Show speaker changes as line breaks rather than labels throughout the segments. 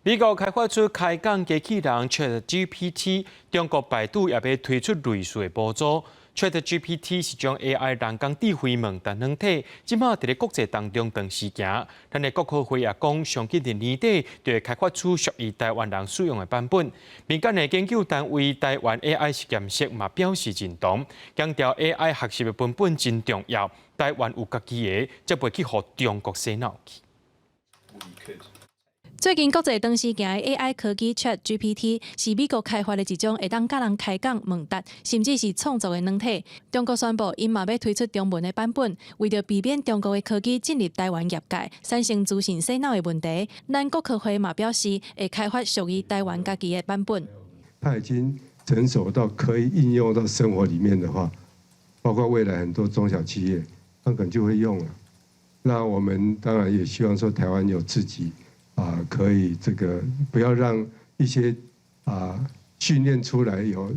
美國開發出開講機器人 ChatGPT，中國百度也欲推出類似的模組。ChatGPT 是將 AI 人工智慧問答軟體，這馬佇咧國際當中同時行。咱的國科會也講，上緊佇年底就會開發出屬於台灣人使用的版本。民間的研究單位台灣 AI 實驗室嘛表示認同，強調 AI 學習的文本真重要。台灣有家己的，才袂去予中國洗腦去。
最近國際當時行的 AI 科技 ChatGPT 是美國開發的一種會當佮人開講問答，甚至是創作的軟體。中國宣布，𪜶嘛欲推出中文的版本，為著避免中國的科技進入台灣業界，產生資訊洗腦的問題。咱國科會嘛表示，會開發屬於台灣家己的版本。
它已經成熟到可以應用到生活裡面的話，包括未來很多中小企業，它可能就會用了。那我們當然也希望說，台灣有自己。啊，可以這個不要讓一些訓練出來有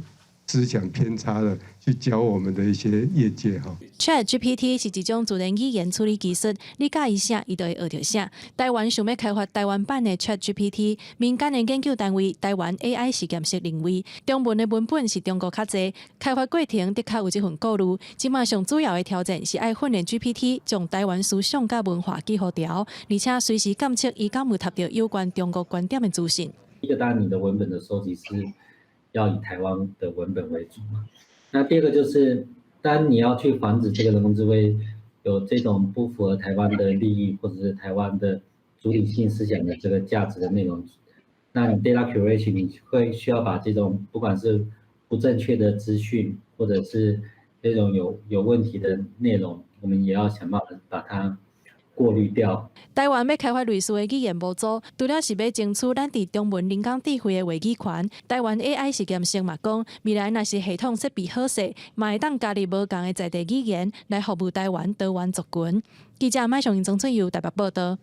思想偏差的去教我們的一些業界哈。
ChatGPT 是一種自然語言處理技術，你教伊啥，伊就會學著啥。台灣想欲開發台灣版的 ChatGPT，民間的研究單位台灣 AI 實驗室認為，中文的文本是中國較濟，開發過程的確有這份顧慮。這馬上主要的挑戰是愛訓練 GPT 將台灣思想佮文化記予牢，而且隨時監測伊敢有翕著有關中國觀點的資訊。
一個當然，你的文本的收集是要以台灣的文本為主嘛。那第二個就是，當你要去防止這個人工智慧有這種不符合台灣的利益，或者是台灣的主體性思想的這個價值的內容，那你 data curation 你會需要把這種不管是不正確的資訊，或者是這種有問題的內容，我們也要想辦法把它過濾掉。
台灣欲開發類似的語言模組，除了是欲爭取咱佇中文人工智慧的話語權，台灣 AI 實驗室嘛講，未來若是系統設備好勢，嘛會當加入無仝的在地語言來服務台灣多元族群。記者麥尚英、曾翠優台北報道。